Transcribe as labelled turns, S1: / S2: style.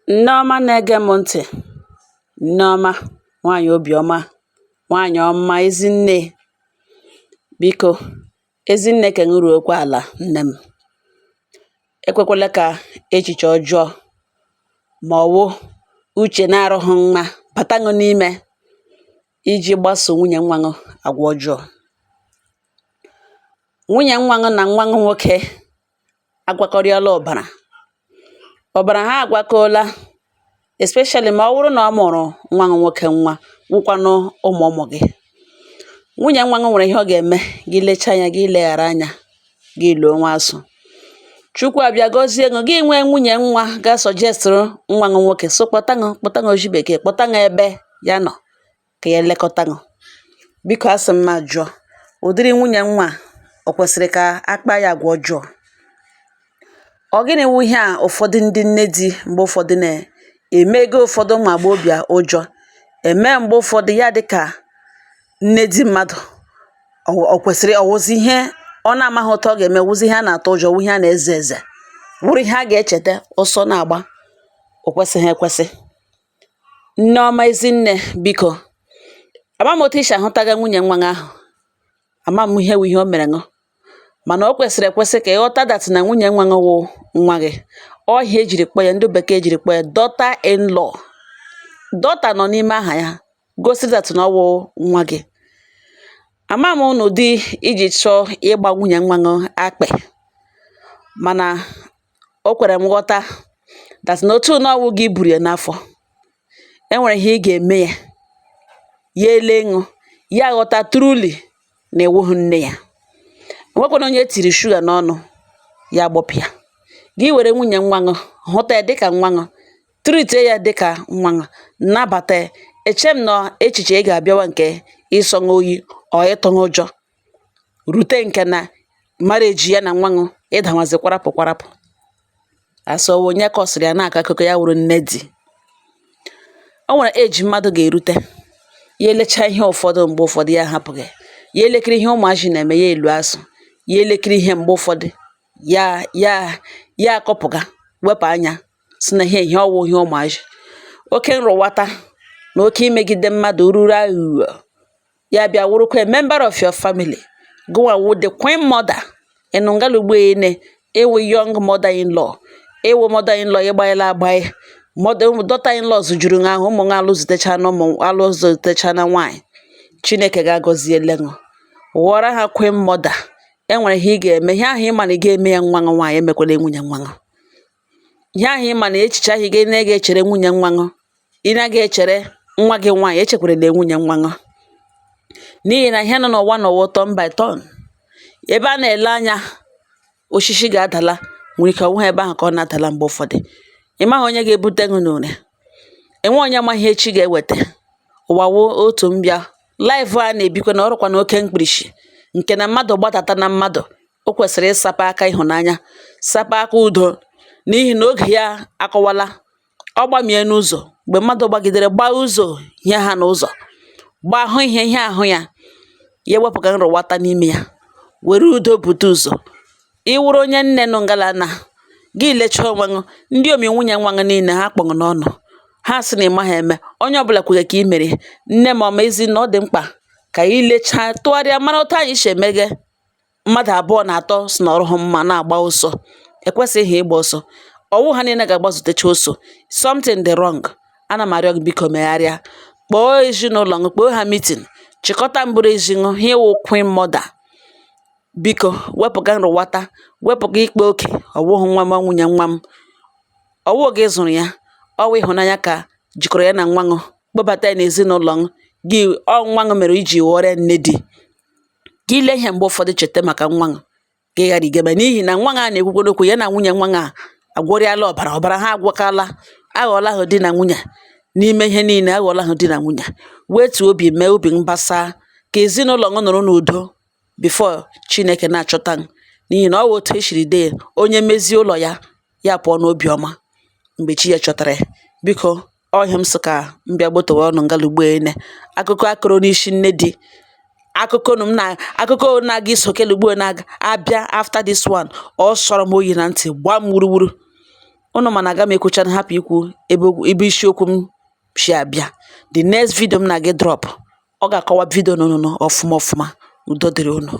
S1: Nne ọma na-ege m ntị, nne ọma, nwaanyị obiọma, nwaanyị ọma, ezinne, biko ezinne ka m ruokwa ala nne m. Ekwekwala ka echiche ọjọọ ma ọ wụ uche na-arụghị mma bata ṅụ n'ime iji gbaso nwunye nwa ṅụ agwa ọjọọ. Nwunye nwa ṅụ na nwa ṅụ nwoke agwakọrịọla ọbara. Ọbara ha agwakọọla, especially ma ọ wụrụ na ọ mụrụ nwa ṅụ nwoke nwa wụkwanụ ụmụ ụmụ gị. Nwunye nwa ṅụ nwere ihe ọ ga-eme gị lechaa anya, gị leghara anya, gị loo nwa azụ. Chukwu abịa gọzie ṅụ, gị nwee nwunye nwa ga suggestụrụ nwa ṅụ nwoke so kpọta ṅụ, kpọta ṅụ oji bekee, kpọta ṅụ ebe ya nọ ka ya elekọta ṅụ. Biko asị m ma jụọ, ụdịrị nwunye nwa a o kwesịrị ka akpa ya agwa ọjọọ? Ọ gịnị wụ ihe a ụfọdụ ndị nne di mgbe ụfọdụ na-emego ụfọdụ ụmụ agbọghọbịa ụjọ, eme mgbe ụfọdụ ya dị ka nne di mmadụ ọ kwesịrị ọ wụzi ihe ọ na-amaghị otu ọ ga-eme, wụzi ihe a na-atụ ụjọ, wụ ihe a na-eze eze, wụrụ ihe a ga-echeta ọsọ na-agba? O kwesịghị ekwesị. Nne ọma, ezinne, biko ama m otu i si ahụtaga nwunye nwa gị ahụ, ama m ihe wụ ihe o mere ṅụ, mana o kwesịrị ekwesị ka ị ghọta that na nwunye nwa gị wụ nwa gị. Ọ ihe ejiri kpọọ ya, ndị bekee jiri kpọọ ya daughter in law. Daughter nọ n'ime aha ya gosi that na ọ wụ nwa gị. Ama m n'ụdị iji chọọ ịgba nwunye nwa gị akpị, mana o kwere m nghọta that na otu na ọwụ gị buru ya n'afọ, e nwere ihe ị ga-eme ya, ya ele ṅụ, ya ghọta truly na ịwụghị nne ya. Enwekwana onye etiri shuga n'ọnụ ya agbọpụ ya. Gị were nwunye nwa ṅụ, hụta ya dịka nwa ṅụ, treat ya dịka nwa ṅụ, nnabata ya. Eche m na echiche ị ga-abịawa nke ịsọ ṅụ oyi ọ ịtụ ṅụ ụjọ rute nke na marriage ya na nwa ṅụ ịdawazi kwarapụ kwarapụ. Asị ọwụ onye kọsịrị ya na-akọ akụkọ ya wụrụ nne di. O nwere age mmadụ ga-erute, ya elechaa ihe ụfọdụ mgbe ụfọdụ ya ahapụghị ya, elekiri ihe ụmụazị na-eme ya elu azụ ya, elekiri ihe mgbe ụfọdụ ya ya ya akọpụga wepụ anya si na ihe ihe ọwụ ihe ụmụazị. Oke nrụwata na oke imegide mmadụ ruru aghụghọ ya bịa wụrụkwa a member of your family. Gụnwa wụ the queen mother ịnụ ngalugbo ene, ịwụ young mother in law, ịwụ mother in law ịgbanyela agbanye, mother daughter in laws juru ṅụ ahụ, ụmụ ṅụ alụzitecha na ụmụ alụzitecha na nwaanyị. Chineke ga-agọziele ṅụ, ghọrọ ha queen mother. E nwere ihe ị ga-eme, ihe ahụ ị ma na ị ga-eme ya nwa ṅụ nwaanyị, emekwala nwunye nwa ṅụ. Ihe ahụ ị ma na echiche ahụ ị ga na echere nwunye nwa ṅụ, ị naghị echere nwa gị nwaanyị, echekwarala nwunye nwa ṅụ, n'ihi na ihe nọ n'ụwa n'ụwa turn by turn. Ebe a na-ele anya osisi ga-adala nwere ike ọ wụghị ebe ahụ ka ọ na-adala. Mgbe ụfọdụ ị maghị onye ga-ebute ṅụ n'ure, enwe onye ma ihe echi ga-eweta. Ụwa wụ otu mbịa, life a na-ebikwa na ọrụkwa na oke mkpirisi nke na mmadụ gbadata na mmadụ, o kwesịrị ịsapa aka ịhụnanya, sapa aka udo, n'ihi na oge ya akọwala ọ gbamie n'ụzọ. Mgbe mmadụ gbagidere gbaa ụzọ ihe ha n'ụzọ gbaa hụ ihe ihe ahụ ya, ya ewepụga nrụwata n'ime ya, were udo bute ụzọ. Ị wụrụ onye nne nụ ngala na gị lechaa onwe ṅụ, ndị omi nwunye nwa ṅụ niile ha kpọṅụ n'ọnụ, ha sị na ị maghị eme onye ọbụla kwere ka ị mere nne ma ọma ezi na ọ dị mkpa ka ị lechaa tụgharịa mara otu anyị si emege. Mmadụ abụọ na atọ si na ọrụ hụ mma na-agba ọsọ, ekwesịghị ịgba ọsọ ọwụ ha niile ga-agbazutecha ọsọ. Something dị wrong. Ana m arịọ gị, biko megharịa, kpọọ ezinụlọ ṅụ, kpọọ ha meeting, chịkọta mbụrụ ezi ṅụ ha. Ịwụ queen mother, biko wepụga nrụwata, wepụga ikpe oke. Ọwụghị nwa m, nwunye nwa m, ọwụ gị zụrụ ya, ọwụ ịhụnanya ka jikọrọ ya na nwa ṅụ, kpọbata ya n'ezinụlọ ṅụ gị. Ọ nwa ṅụ mere iji ghọrọ ya nne di gị. Ile ihe mgbe ụfọdụ cheta maka nwa ṅụ ka ị ghara igebe, n'ihi na nwa ṅụ a na-ekwukwa okwu ya na nwunye nwa ṅụ a agwọrịala ọbara, ọbara ha agwọkala, aghọọla ha di na nwunye. N'ime ihe niile aghọọla ha di na nwunye. Wetuo obi, mee obi mgbasa ka ezinụlọ ṅụ nọrọ n'udo before Chineke na-achọta ṅụ, n'ihi na ọ wụ otu esiri dee ya, onye mezie ụlọ ya, ya pụọ n'obi ọma mgbe chi ya chọtara ya. Biko ọ ihe m sị ka m bịa gbotowe ọnụ ngalugbo ene akụkọ akọrọ n'isi nne di. Akụkọ m na akụkọ na-aga iso kelugbo na-abịa after this one, ọ sọrọ m oyi na ntị gbaa m wuruwuru. Unu mana aga m ekwucha hapụ ikwu ebe ebe isiokwu m si abịa. The next video m na-aga drop, ọ ga-akọwa video nụnụ ọfụma ọfụma. Udo dịrị unu.